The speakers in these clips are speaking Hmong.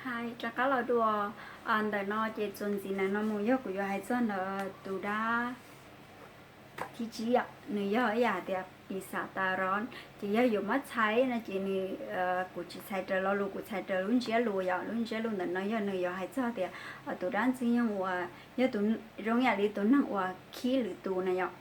Hais rov qab los dua, ntawm no ces txuas ntxiv ntawm no mus yog kuv yuav hais txog ntawm tus dab thib tsib yom, nws yog ib yam tias pis xav tas ro, ces yog yuav muab txhais no ces nws, kuv tsis txhais raws lo lus, kuv txhais raws lub ntsiab lus yom. Lub ntsiab lus ntawm no yog nws yuav hais txog tias tus dab ntxwg nyoog uas yog tus zoo yam li tus neeg uas khib lwm tus na yom.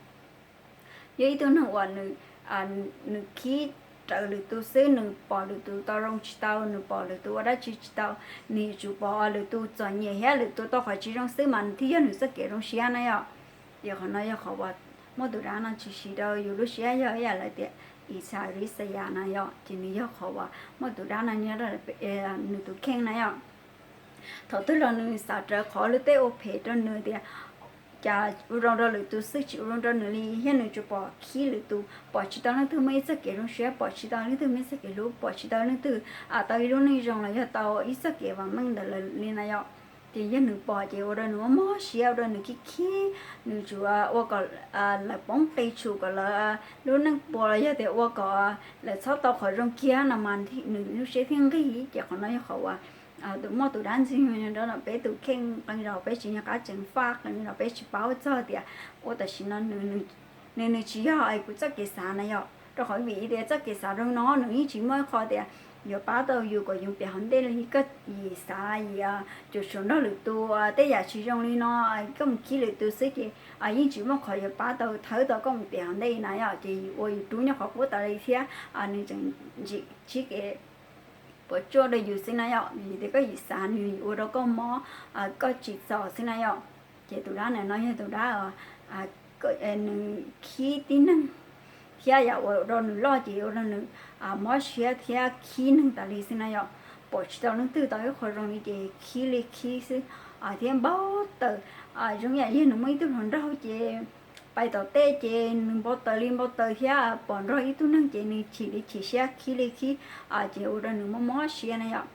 Yog ib tug neeg uas nws khib raws lwm tus xwb, nws pom lwm tus tau zoo tsis tau, nws pom lwm tus ua dab tsi tsis tau, nws yuav tsum pom lwm tus txom nyem thiab lwm tus tau qhov tsis zoo xwb mas nws thiaj yog nws txoj kev zoo siab na yom. Ces qhov no yog qhov uas muaj tus dab no tshwm sim rau yus lub siab, yog ib yam lawv tias ixarisaya na yom. Ces nws yog qhov uas muaj tus dab no nyob rau nws tus kheej na yom. Thaum twg los nws xav raws qhov lub tej ua phem rau nws tias cas ua zoo rau lwm tus xwb tsis ua zoo rau nws li, thiab nws tsuas pom khib lwm tus, pom tsis tau leej twg muaj ib txoj kev zoo siab, pom tsis tau leej twg muaj ib txoj kev hlub, pom tsis tau leej twg tau ib lub neej zoo los yog tau ib txoj kev vam meej ntawm lawv li na yom. Ces yog nws pom ces ua rau nws mob mob siab, ua rau nws khib khib, nws tsuas ua kom lawv poob qis, tshum kom lawv lub neej puas los yog tias ua kom lawv txhob tau qhov zoo kiag no mas nws lub siab thiaj nqig. Ces qhov no yog qhov uas muaj tus dab ntxwg nyoog nyob rau peb tus kheej qee zaus peb tsis nco qab ceev faj, qee zaus peb tsis paub txog tias ua tam sim no nws, nws tsis yog kuv txoj kev xav na yom. Rau qhov vim tias txoj kev xav zoo no nws yeej tsis muaj qhov tias yuav pab tau yus kom yus piam hauv ntej li. Koj yim xav yim cuam tshuam nrog lwm tus tej yam tsis zoo li no, koj mus khib lwm tus xwb ces yeej tsis muaj qhov yuav pab tau thawb tau koj mus piam hauv ntej na yom. Ces yus ua yus rub nyob qhov qub tas li thiab nws tseem ntsim txoj kev puas tsuaj rau yus xwb na yom. Vim tias koj yim xav nws ua rau koj mob, koj tsim txom xwb na yom. Ces tus dab ntawm no yog tus dab nws khib tib neeg thiab yam ua rau nws loj ces ua rau nws mob siab thiab khib neeg tas li xwb na yom. Pom tsis tau leej twg tau ib qho zoo li ces khib li khib xwb, thiab npau taws, zoo yam yog nws muaj ib tug hluas nraug ces pais tom tej ces nws npau taws li npau taws thiab pom nrog ib tug neeg ces nws chim li chim siab khib li khib, ces ua rau nws mob mob siab na yom.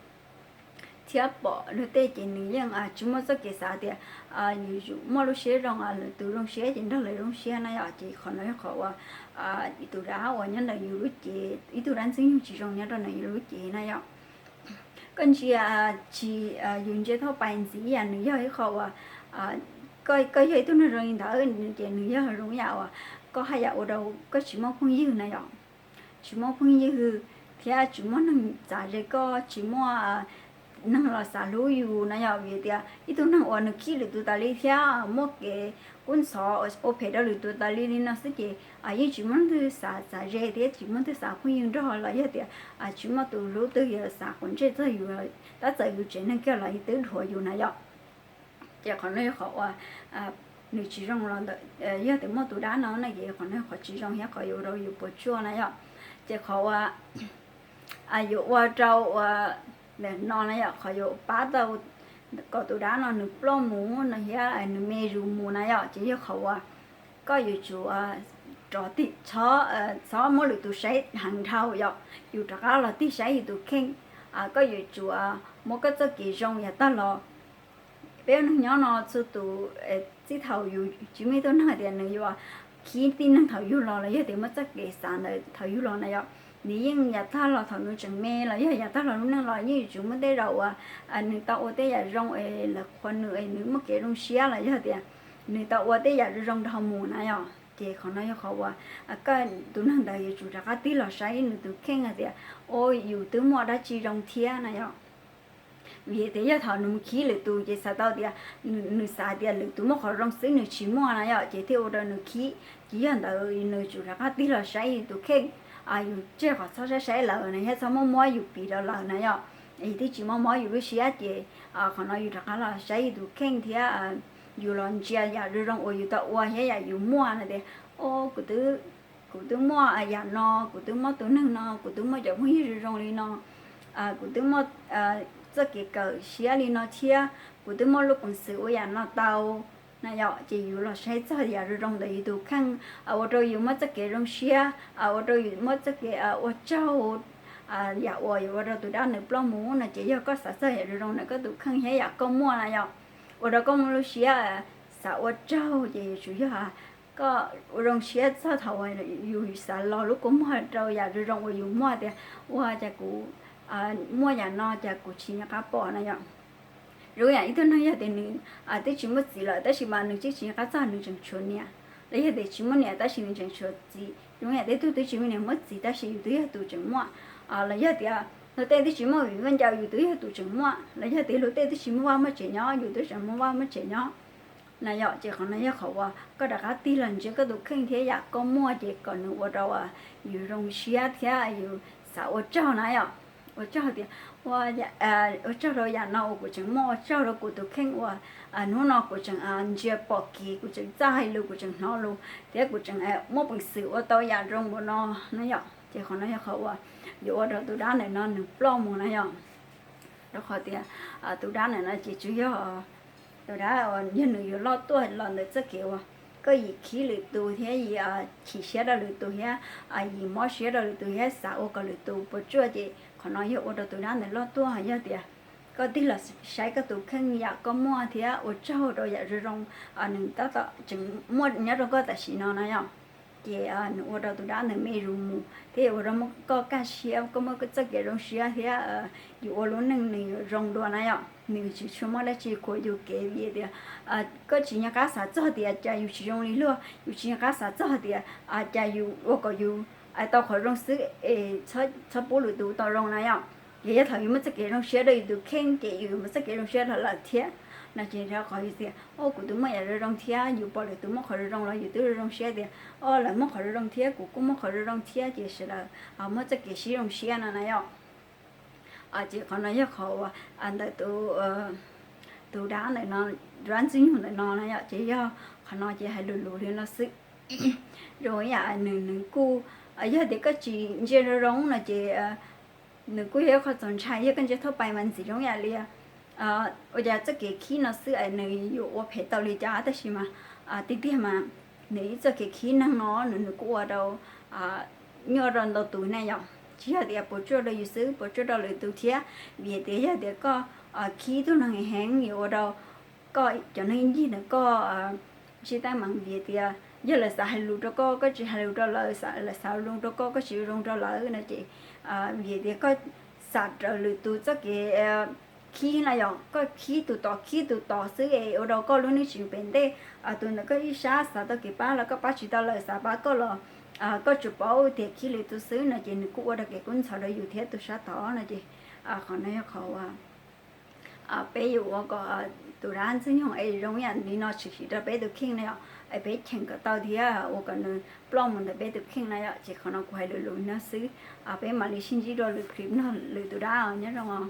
Thiab pom luag tej ces nws yeej tsis muaj txoj kev xav tias yus muaj lub siab zoo, lwm tus zoo siab ces nrog lawv zoo siab na yom. Ces qhov no yog qhov uas tus dab uas nyob ntawm yus lub cev, ib tug dab ntxwg nyoog tsis zoo nyob rau ntawm yus lub cev na yom. Koj ntsia tsis, yus ntsia thauj pais ntxiv yam nws yog ib qho uas koj yog ib tug neeg zoo li ntawd ces nws yog zoo yam uas koj haj yam ua rau koj tsis muaj phooj ywg na yom. Tsis muaj phooj ywg thiab tsis muaj neeg txav ze koj, tsis muaj neeg los xav hlub yus na yom. Vim tias ib tug neeg uas nws khib lwm tus tas li thiab muaj kev kub ntxhov ua phem rau lwm tus tas li li no xwb ces yeej tsis muaj leej twg xav txav ze thiab tsis muaj leej twg xav phooj ywg nrog los yog tias tsis muaj tus hlub twg yuav xav quav ntsej txog yus, tab txawm yus tsev neeg kiag los twb dhuav yus na yom. Ces qhov no yog qhov uas nws tsis zoo los ntawm, yog tias muaj tus dab no no ces qhov no yog qhov tsis zoo thiab qhov yuav ua rau yus puas tsuaj na yom. Ces qhov uas yuav ua rau uas ntawm no na yom, qhov yuav pab tau kom tus dab no nws ploj mus no thiab nws me zus mus na yom, ces yog qhov uas koj yuav tsum rov tig, txhob muab lwm tus saib heev dhau yom, yus rov qab los tig saib yus tus kheej. Koj yuav tsum muab koj txoj kev zoo yav tag los. Peb ua neeg nyob no txhua tus, txij thaum yus tsis muaj ib tug neeg hais tias nws yuav khib tib neeg thaum yug los los yog tias muaj txoj kev xav ntawd thaum yug los na yom, nws yeej yav tag los thaum nws tseem me los yog yav tag los lub neej los yeej yuav tsum muaj tej zaum uas nws tau ua tej yam zoo es lawv qhuas nws es nws muaj kev zoo siab los yog tias nws tau ua tej yam zoo zoo dhau mus na yom. Ces qhov no yog qhov uas koj tus neeg ntawd yuav tsum rov qab tig los saib nws tus kheej hais tias, o, yus twb muaj dab tsi zoo thiab na yom. Vim tias yog thaum nws mus khib lwm tus ces xav tau tias nws xav tias lwm tus muaj qhov zoo xwb nws tsis muaj na yom, ces thiaj ua rau nws khib. Ces yog ntawd nws tsum rov qab tig los saib yus tus kheej, yus tseg qhov txhob saib saib lawv na thiab txhob muab muab yus piv rau lawv na yom, thiaj tsis mob mob yus lub siab. Ces qhov no yus rov qab los saib yus tus kheej thiab yus los ntsia yam zoo zoo uas yus tau ua thiab yam yus muaj no tias, o, kuv twb muaj yam no, kuv twb muaj tus neeg no, kuv twb muaj cov phooj ywg zoo zoo li no, kuv twb muaj txoj kev kawm siab li no thiab kuv twb muaj lub peev xwm ua yam no tau na yom. Ces yus los saib txog yam zoo zoo ntawm yus tus kheej, ua rau yus muaj txoj kev zoo siab, ua rau yus muaj txoj kev ua tsaug. Yam uas yuav ua rau tus dab nws ploj mus no ces yog koj xav txog yam zoo zoo ntawm koj tus kheej thiab yam koj muaj na yom, ua rau koj muaj lub siab xav ua tsaug. Ces yuav tsum yog koj ua zoo siab txog thaum uas yus xav los lub kua muag rau yam zoo zoo uas yus muaj tias, ua cas kuv muaj yam no cas kuv tsis nco qab pom na yom. Zoo yam ib tug neeg yog tias nws twb tsis muaj txiv lawm tab sis mas nws tseem tsis nco qab txog nws tseem tshuav niam, los yog tias tsis muaj niam tab sis nws tseem tshuav txiv, zoo yam tej tug twb tsis muaj niam muaj txiv tab sis yus twb yog tus tseem muaj, los yog tias luag tej twb tsis muaj viv ncaus yus twb yog tus tseem muaj, los yog tias luag tej twb tsis muaj vaj muaj tsev nyob yus twb tseem muaj vaj muaj tsev nyob na yom. Ces qhov no yog qhov uas koj rov qab tig los ntsia koj tus kheej thiab yam koj muaj ces kom nws ua rau yus zoo siab thiab yus xav ua tsaug na yom. Ua tsaug tias, ua tsaug rau yam no uas kuv tseem muaj, ua tsaug rau kuv tus kheej uas hnub no kuv tseem ntsia pom kev, kuv tseem txawj hais lus, kuv tseem hnov lus thiab kuv tseem muaj peev xwm ua tau yam zoo npaum no na yom. Ces qhov no yog qhov uas yuav ua rau tus dab ntawm no nws ploj mus na yom. Rau qhov tias tus dab ntawm no ces tsuas yog tus dab uas yog nws yuav loj tuaj los ntawm txoj kev uas koj yim khib lwm tus thiab yim chim siab rau lwm tus thiab yim mob siab rau lwm tus thiab xav ua kom lwm tus puas tsuaj, ces qhov no yog ua rau tus dab ntawd loj tuaj. Yog tias koj tig los saib koj tus kheej yam koj muaj thiab ua tsaug rau yam zoo zoo nws tab tom tseem muaj nyob rau koj tam sim no na yom. Ces nws ua rau tus dab ntawd me zus mus thiab yuav ua rau koj kaj siab, koj muaj txoj kev zoo siab thiab yus ua lub neej nws yuav zoo dua na yom. Nws tsis tshua muaj dab tsi khuam yus kev vim tias koj tsis nco qab xav txog tias cas yus tsis zoo li luag, yus tsis nco qab xav txog tias cas yus ua kom yus tau qhov zoo xwb es txhob pub lwm tus tau zoo na yom. Ces yog thaum yus muaj txoj kev zoo siab rau yus tus kheej ces yus yuav muaj txoj kev zoo siab rau lawm thiab no. Ces rau qhov yus tias o kuv twb muaj yam zoo zoo thiab yus pom lwm tus muaj qhov zoo zoo los yus twb zoo siab tias o lawv muaj qhov zoo zoo thiab kuv kuj muaj qhov zoo zoo thiab ces sawv daws muaj txoj kev sib zoo siab no na yom. Ces qhov no yog qhov uas ntawm tus dab ntawm no, tus dab ntxwg nyoog ntawm no na yom. Ces yog qhov no ces hais lus lus li no xwb. Zoo ib yam nws nws kuj, yog tias koj tsis ntsia zoo zoo no ces nws kuj yog ib qho txaus ntshai, yog koj ntsia thauj pais mas ntxim zoo ib yam li ua cas txoj kev khib no xwb es nws yuav ua phem tau li cas, tab sis mas tiag tiag mas nws ib txoj kev khib neeg no nws nws kuj ua rau nyuaj rau ntau tus na yom. Tsis yog tias puas tsuaj rau yus xwb, puas tsuaj rau lwm tus thiab. Vim tias yog tias koj khib tug neeg heev yuav ua rau koj cov neeg ncig ntawm koj sib teeb meem, vim tias yog lawv xav hais lus rau koj koj tsis hais lus rau lawv, lawv xav zoo rau koj koj tsis zoo rau lawv no ces vim tias koj xav raws lwm tus txoj kev khib na yom. Koj khib tus tod khib tus tod xwb es ua rau koj lub neej tsis pem ntej. Tus ntawm koj ib sab xav tau kev pab los koj pab tsis tau, lawv xav pab koj los koj tsuas paub tias khib lwm tus xwb no ces nws kuj ua rau kev kub ntxhov rau yus thiab tus sab tod no ces qhov no yog qhov uas peb yuav ua kom tus dab ntxwg nyoog es zoo yam li no tshwm sim rau peb tus kheej na yom, es peb cheem kom tau thiab ua kom nws ploj mus ntawm peb tus kheej na yom. Ces qhov no kuv hais lus lus no xwb, peb mam li sib ntsib dua lwm clip nrog lwm tus dab os, nyob zoo os.